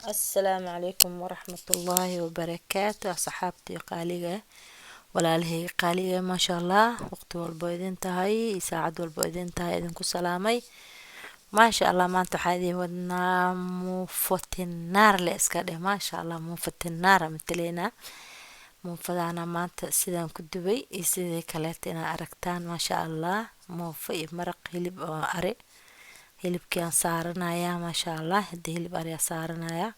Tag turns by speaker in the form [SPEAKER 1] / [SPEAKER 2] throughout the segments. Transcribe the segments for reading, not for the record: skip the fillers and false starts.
[SPEAKER 1] Asalaamu calaykum waraxmatullaahi wabarakaatu. Asxaabtii qaaliga, walaalahey qaaliga, maasha Allah, waqti walbo idin tahay, saacad walbo idin tahay, idinku salaamay, maasha Allah. Maanta waxaa idin wadnaa muufotinaar le iska dheh, maasha Allah. Muufotinaara mataleynaa muufadaana maanta sidaan ku dubay iyo sidii kaleeta inaa aragtaan, maasha Allah. Muufo iyo maraq hilib oo ari, hilibkii aan saaranayaa, maasha Allah. Hadii hilib ariyaa saaranayaa,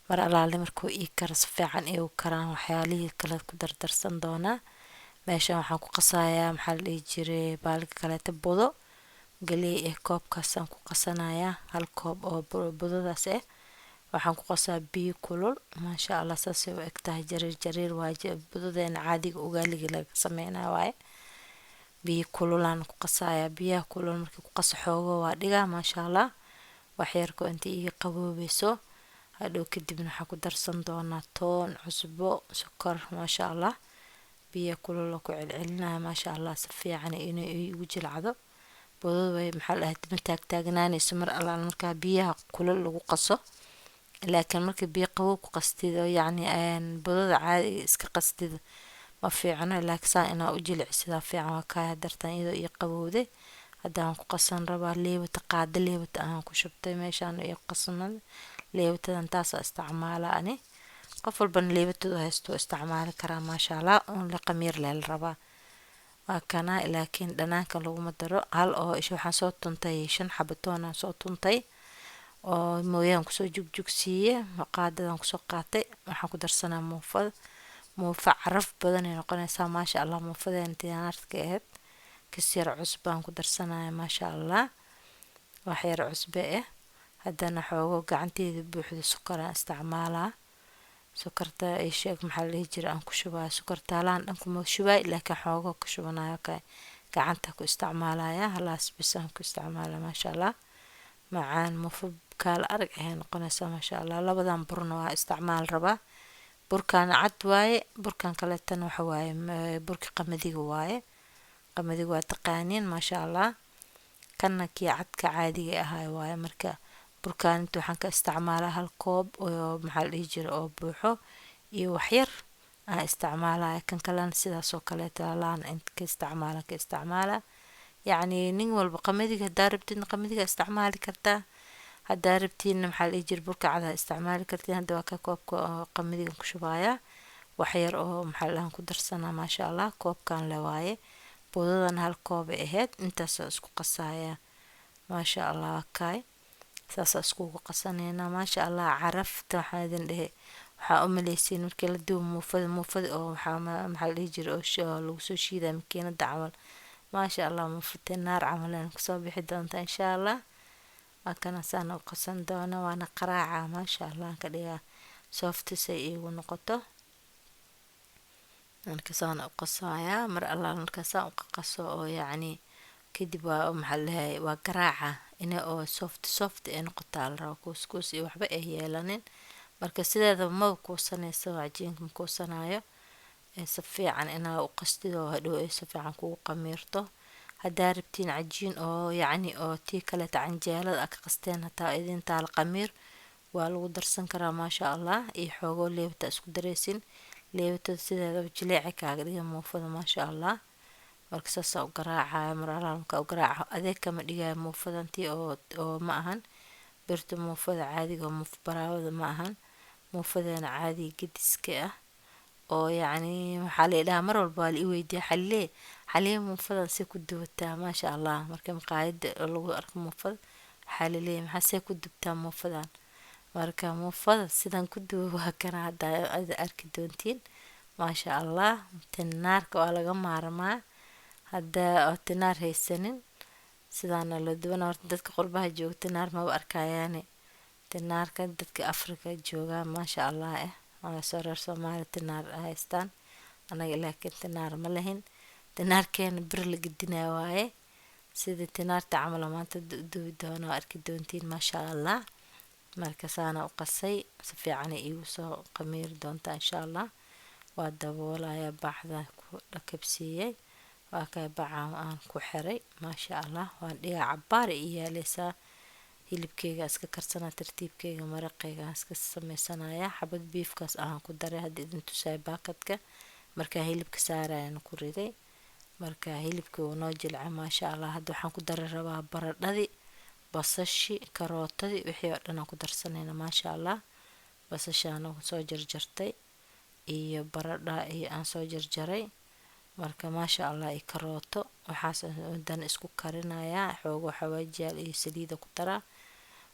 [SPEAKER 1] mar alaale markuu ii karo, si fiican iigu karaan, waxyaalihii kale ku dardarsan doonaa. Meeshan waxaan ku qasayaa, maxaa la dhihi jiray, baalka kaleeta, budo galey eh. Koobkaasaan ku qasanayaa, hal koob oo budadaas eh. Waxaan ku qasaa biyo kulul, maasha Allah. Saasay u eg tahay, jariir jariir waaye. Budadeena caadiga ugaaliga laga sameynaya waaye. Biyo kululaan ku qasayaa. Biyaha kulul markii ku qaso, xoogo waa dhigaa, maasha Allah, wax yarko inta iiga qaboobeyso. Hadhow kadibna waxaan ku darsan doonaa toon, cusbo, sokor, maasha Allah. Biyo kulul oo ku celcelinaya, maasha Allah, si fiican inay igu jilcado budada. Way, maxaa la dhahay, ma taagtaagnaanayso mar allaala markaa biyaha kulul lagu qaso. Laakiin marka biyo qabow ku qastid oo yacni budada caadiga iska qastid, ma fiicno, laakiin saa inaa u jilcisidaa fiican. Waa kaaya dartan iyadoo ii qabowday haddaan ku qasan rabaa. Leebata, qaado leebata aan ku shubtay meeshaan ii qasman. Leebatadan taasaa isticmaala ani, qof walbana leebatadu haysto isticmaali karaa, maasha Allah. Un la qamiir leh la rabaa, waa kana, laakiin dhanaanka laguma daro. Hal oo isha waxaan soo tuntay, 5 xabo toon aan soo tuntay oo mooyaan kusoo jugjugsiiye, qaadadan kusoo qaatay. Waxaan ku darsanaa muufada. Muufa caraf badan ay noqonaysaa, maasha Allah. Muufadeena tinaarka ahayd, kas yar cusbaan ku darsanaya, maasha Allah, wax yar cusbe ah. Haddana xoogo gacanteeda buuxda sokoraan isticmaalaa. Sokorta ay sheeg, maxaa la dhihi jiray, aan ku shubaya sokorta halaan dhan kuma shubaay, laakiin xoogo ka shubanayo ka gacanta ku isticmaalaya, halaas bis aan ku isticmaala, maasha Allah. Macaan muufo kaala arag ayay noqonaysaa, maasha Allah. Labadan burna waa isticmaal rabaa. Burkan cad waaye, burkan kaleetana waxa waaye burka qamadiga waaye. Qamadiga waa taqaaniin, maasha Allah. Kana kii cadka caadiga ahay waaye. Marka burkaan inta waxaan ka isticmaalaa hal koob oo, maxaa la dhihi jiray, oo buuxo iyo waxyar aan isticmaalaya. Kan kalena sidaas oo kaleeta laan inta ka isticmaala ka isticmaala. Yacni nin walba qamadiga haddaa rabtidna qamadiga isticmaali kartaa, haddaa rabtiinna, maxaa la dhihi jiray, burka cad ha isticmaali kartiin. Hadda waa ka koobka oo qamadigan ku shubaaya, waxyar oo, maxaa la dhahan, ku darsanaa, maasha Allah. Koobkan le waaye, budadan hal koobay ahayd. Intaasoo isku qasaya, maasha Allah. Waa kaay, saasaa iskugu qasaneynaa, maasha Allah. Carafta waxaan idin dhehe, waxaa u maleysiin markii la dubo muufada, muufada oo waxaa, maxaa la dhihi jiray, oo lagu soo shiidaya makiinada camal, maasha Allah. Muufate naar camal ayaan kusoo bixi doontaa, insha Allah. Waa kana, saan u qasan doona, waana qaraaca, maasha Allah, ka dhigaa soft say iigu noqoto. Marka saan u qasayaa, mar Allah marka saan u qaso oo yacni kadib waa, maxaa la dhahay, waa garaaca ina oo soft soft ay noqotaa la rabaa, kuus kuus iyo waxba ay yeelanin. Marka sideedaba maba kuusanayso, cajiinka ma kuusanaayo. Si fiican inaa u qastid oo hadhow ay si fiican kugu qamiirto. Haddaa rabtiin cajiin oo yacni oo tii kaleeta canjeelada ka qasteen, hataa idin taala qamiir waa lagu darsan karaa, maasha Allah. Iyo xoogoo leebata isku dareysin. Leebatada sideedaba jileeci kaaga dhiga muufada, maasha Allah. Marka saasaa u garaacaya. Mar allaala markaa u garaaca, adeeg kama dhigayo muufadantii oo ma ahan birta muufada caadiga oo muuf baraawada ma ahan, muufadeena caadiga gediska ah oo yacni waxaa la idhahaa mar walba waa la i weydiiya, "Xalee, xalee, muufadan see ku dubataa?" Maasha Allah. Marka maqaayada lagu arko muufada, waxaa laleeyahay, "Maxaa see ku dubtaa muufadan?" Marka muufada sidaan ku dubo waa kana, hadda aad arki doontiin, maasha Allah. Tinaarka waa laga maarmaa hadda oo tinaar haysanin, sidaana loo dubana. Horta dadka qurbaha jooga tinaar maba arkayaane. Tinaarka dadka Afrika jooga, maasha Allah, waa soo reer Soomaali tinaar haystaan. Anaga laakiin tinaar ma lahin. Tinaarkeena bir la gedinaya waaye. Sidii tinaarta camal maanta dubi doono, arki doontiin, maasha Allah. Marka saana u qasay, si fiican ay iigu soo qamiiri doontaa, insha Allah. Waa daboolaya, bacda ku dhakabsiiyey, waa kay, baca aan ku xiray, maasha Allah. Waan dhigaa, cabbaar i yaaleysaa. Hilibkeyga iska karsanaa, tartiibkeyga maraqeyga aan iska sameysanaya. Xabad beefkaas aan ku daray hadda idin tusaay baakadka markaa hilibka saarayaan ku riday. Marka hilibka wuu noo jilcay, maasha Allah. Hadda waxaan ku dari rabaa baradhadii, basashi, karootadii, wixii oo dhan aan ku darsanayna, maasha Allah. Basashaan soo jarjartay iyo baradha iyo aan soo jarjaray marka, maasha Allah, iyo karooto, waxaas dan isku karinayaa. Xoogo xawaajiyaal iyo saliida ku daraa,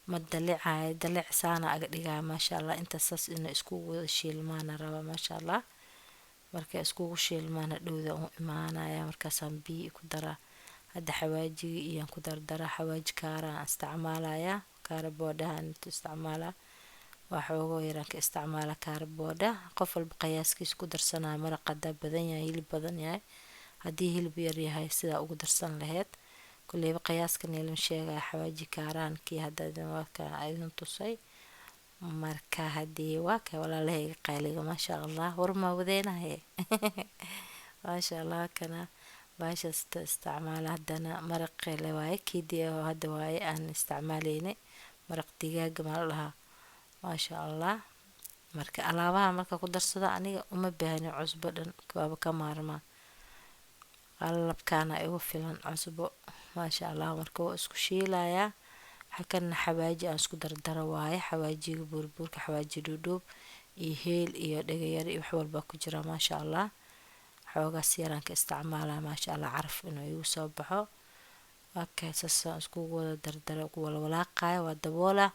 [SPEAKER 1] ma dalicaayo, dalic saana aga dhigaya, maasha Allah. Intaas saas inay iskugu wada shiilmaana rabaa, maasha Allah. Markay iskugu shiilmaan hadhowda u imaanaya, markaasaan biyo ku daraa. Hadda xawaajigii iyaan ku dardaraa. Xawaaji kaara aan isticmaalayaa, kaara boodhahan isticmaalaa, waa xoogo yaraan ka isticmaala kaara boodha. Qof walba qiyaaskiisa ku darsanaya. Maraq hadaa badan yahay, hilib badan yahay, haddii hilib yar yahay, sidaa ugu darsan lahayd kulleyba qiyaaskan ilin sheegaya. Xawaaji kaaraan kii hadda idin tusay. Marka haddii waa ka walaalahayga qaaliga, maasha Allah, warmaa wadeenahe, maasha Allah. Kana baashaas isticmaala. Haddana maraqeele waaye kiidii oo hadda waaye aan isticmaalaynay, maraq digaaga maa la dhahaa, maasha Allah. Marka alaabaha marka ku darsada, aniga uma baahni cusbo dhan, waaba ka maarmaa, qalabkaana igu filan cusbo, maasha Allah. Marka waa isku shiilayaa. Xakanna xawaaji aan isku dardaro waaye, xawaajiga buurbuurka, xawaaji dhuudhuub iyo heel iyo dhagayar iyo wax walba ku jira, maasha Allah. Xoogaas yaraan ka isticmaalaa, maasha Allah, caraf inuu igu soo baxo. Okay, saasaan iskugu wada dardara, ku walwalaaqaya, waa daboolaa.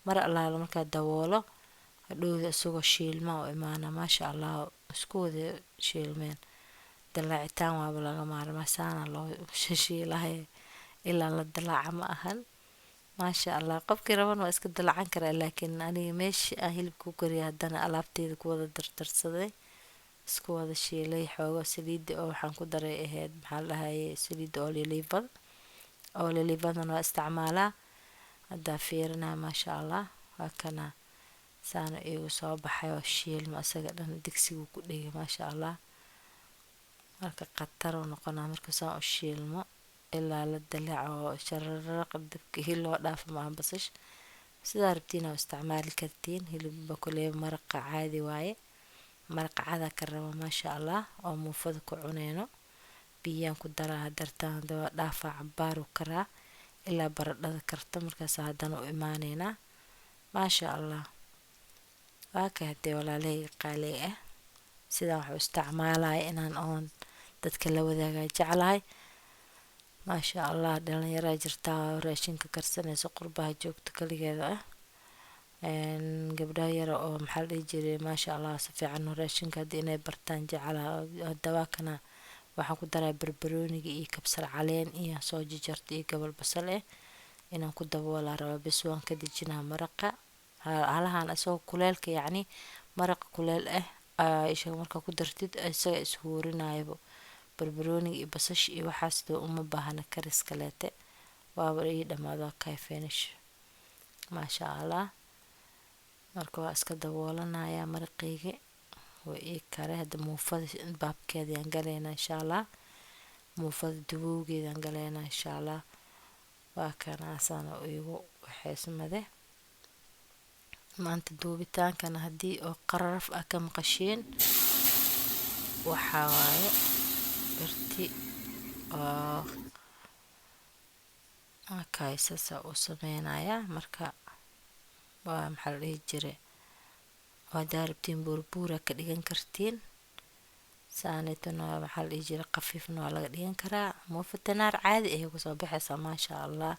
[SPEAKER 1] Mar allaala markaa daboolo, hadhowda isagoo shiilma u imaana, maasha Allah. Isku wada shiilmeen, dalaacitaan waaba laga maarmaa, saana loo shiilaya, ilaa la dalaaca ma ahan, maasha Allah. Qofkii raban waa iska dalacan karaa, laakiin aniga meesha aan hilibka ku kariya haddana alaabteeda ku wada dardarsaday, isku wada shiilay. Xoogo saliida oo waxaan ku daray ahayd, maxaa la dhahayay, saliida oliliivada. Oliliivadana waa isticmaalaa haddaa fiirinaa, maasha Allah. Waa kana saana iigu soo baxay oo shiilma asaga dhan digsigu ku dhigay, maasha Allah. Marka khatar uu noqonaa marka saan u shiilmo, ilaa la dalaco shararaqa dabka loo dhaafo maahan. Basash sidaa rabtiin oo isticmaali kartiin. Hilibba kuley maraqa caadi waaye, maraqa cada ka raba, maasha Allah, oo muufada ku cuneyno. Biyaan ku daraa hadartaan, hadda waa dhaafaa, cabaar u karaa ilaa baradhada karto, markaas haddana u imaaneynaa, maasha Allah. Waa ka hadee walaalahayga qaaliga ah, sidaan wax u isticmaalaya inaan oon dadka la wadaagaa jeclahay, maasha Allah. Dhalinyaraa jirtaa raashinka karsanaysa, qurbaha joogto kaligeeda ah, gabdhaha yara oo maxaa la dhihi jiray, maasha Allah, si fiican raashinka hadda inay bartaan jeclaha. Hadda waa kana, waxaan ku daraa barbarooniga iyo kabsar caleen iyo soo jarjarta iyo gabal basal eh inaan ku daboolaa rabaa. Bes, waan ka dejinaa maraqa halahan isagoo kuleelka, yacni maraqa kuleel ah isha markaa ku dartid isaga ishuurinayaba. Barbarooniga iyo basasha iyo waxaas doo uma baahna karis kaleete, waaba ii dhamaado, kay finish, maasha Allah. Marka waa iska daboolanayaa maraqeyga, waa ii kare. Hadda muufada baabkeeda yaan galeynaa, insha Allah. Muufada dubowgeedaan galeynaa, insha Allah. Waa kana saana iigu waxeysmade. Maanta duubitaankana haddii oo qararaf ah ka maqashiin, waxaa waaye birti oo okay, saasaa u sameynayaa. Marka waa maxaa la dhihi jiray, haddaa rabtiin buurbuura ka dhigan kartiin, saanituna maxaa la dhihi jiray, khafiifna waa laga dhigan karaa. Muufa tanaar caadi ayay kusoo baxaysaa, maasha Allah.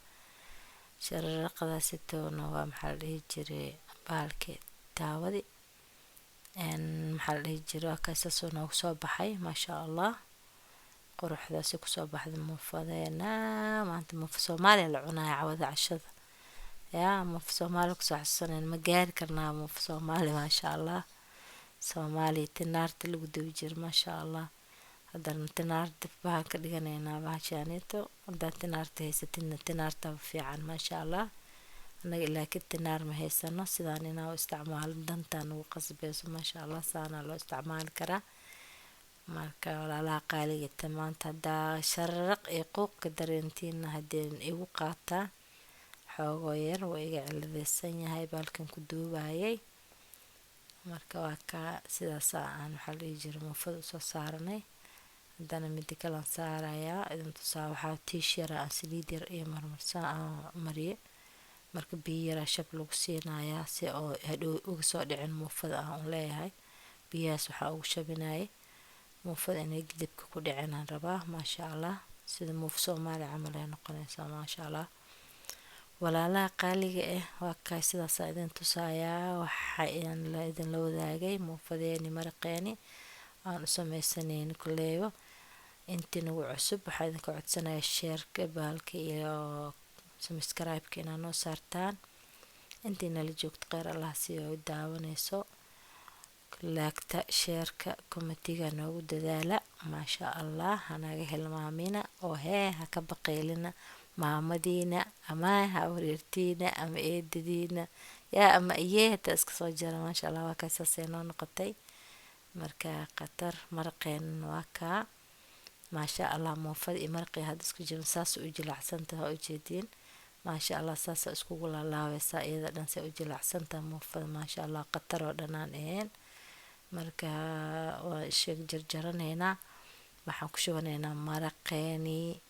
[SPEAKER 1] Shararaqadaasitoona waa maxaa la dhihi jiray, bahalki taawadi, maxaa la dhihi jiray. Waa kasaasoo noogu soo baxay, maasha Allah, quruxdaasi kusoo baxday muufadeena. Maanta muufa Soomaaliya la cunaya cawada cashada yaa muufa Soomaali kusoo xasuusanayna. Ma gaari karnaa muufa Soomaali, maasha Allah? Soomaaliya tinaarta lagu dubi jira, maasha Allah. Haddana tinaarta waxaan ka dhiganaynaa bahashaanito. Haddaad tinaarta haysatidna tinaartaba fiican, maasha Allah. Annaga laakiin tinaar ma haysano, sidaan inaa u isticmaalo dantaa nagu qasbeyso, maasha Allah. Saanaa loo isticmaali karaa. Marka walaalaha qaaliga, maanta haddaa shararaq iyo quuq ka dareentiinna, haddeen igu qaataa. Xoogoo yar waa iga ciladeysan yahay baalkan ku duubayay. Marka waa kaa sidaas aan waxaa la dhihi jiray muufada usoo saaranay. Haddana midi kalan saarayaa idin tusaa. Waxaa tiish yara aan saliid yar iyo marmarsan aan mariye. Marka biyo yaraa shab lagu siinayaa si oo hadhow uga soo dhicin muufada aan u leeyahay. Biyahaas waxaa ugu shabinayay muufada inay dibka ku dhicin aan rabaa. Maasha Allah, sida muuf Soomaali camal ay noqonaysaa, maasha Allah. Walaalaha qaaliga ah, waa kaay sidaasaa idin tusayaa. Waxa idin idinla wadaagay muufadeeni maraqeeni aan u sameysanayni kuleebo. Intii nagu cusub waxaa idinka codsanaya share-ka baalka iyo subscribe-ka inaad noo saartaan. Intii nala joogto kheyr Allah siiyo oo daawanayso, like-ta, share-ka, comment-iga noogu dadaala, maasha Allah. Hanaga hilmaamina oo hee ha ka baqaylina maamadiina ama habaryartiina ama eedadiina yaa ama iyee hataa iska soo jara, maasha Allah. Waa kaa saasay noo noqotay. Marka khatar maraqeenana waa kaa, maasha Allah. Muufada iyo maraqii hadda isku jiran saas u jilacsantahay, waa ujeediin, maasha Allah. Saasa iskugu laalaabaysaa iyada dhan say u jilacsantahay muufada, maasha Allah, khatar oo dhanaan ahayn. Marka waa sheeg jarjaranaynaa, waxaan ku shubanaynaa maraqeenii,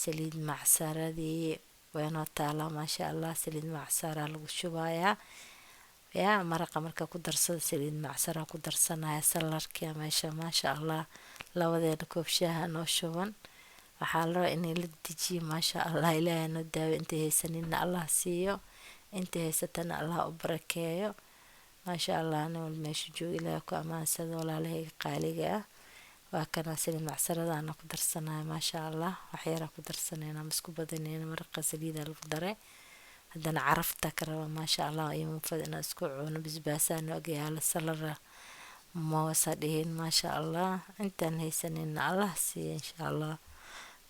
[SPEAKER 1] saliid macsaradii waynoo taalaa, maasha Allah. Saliid macsaraa lagu shubayaa yaa maraqa. Markaa ku darsada saliid macsaraa ku darsanaya salarkia meesha, maasha Allah. Labadeena koob shaaha noo shuban. Waxaa la rabaa in la dejiyo, maasha Allah. Ilaahay noo daawo. Intay haysanina Allah siiyo, intay haysatana Allah u barakeeyo, maasha Allah. Nin walba meesha jooga Ilaahay ku amaansado. Walaalahayga qaaliga ah, waa kana saliid macsaradaana ku darsanaya, maasha Allah. Wax yaraa ku darsanayna, ma isku badanayna. Maraqa saliidaa lagu daray, haddana carafta ka raba, maasha Allah, iyo muufada inaan isku cuno. Basbaasaa noo agyaala, salara moosa dhihin, maasha Allah. Intaan haysanina Allah siiya, insha Allah.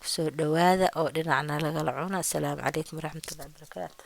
[SPEAKER 1] Kusoo dhawaada oo dhinacna lagala cuno. Asalaamu calaykum waraxmatullahi wabarakaatu.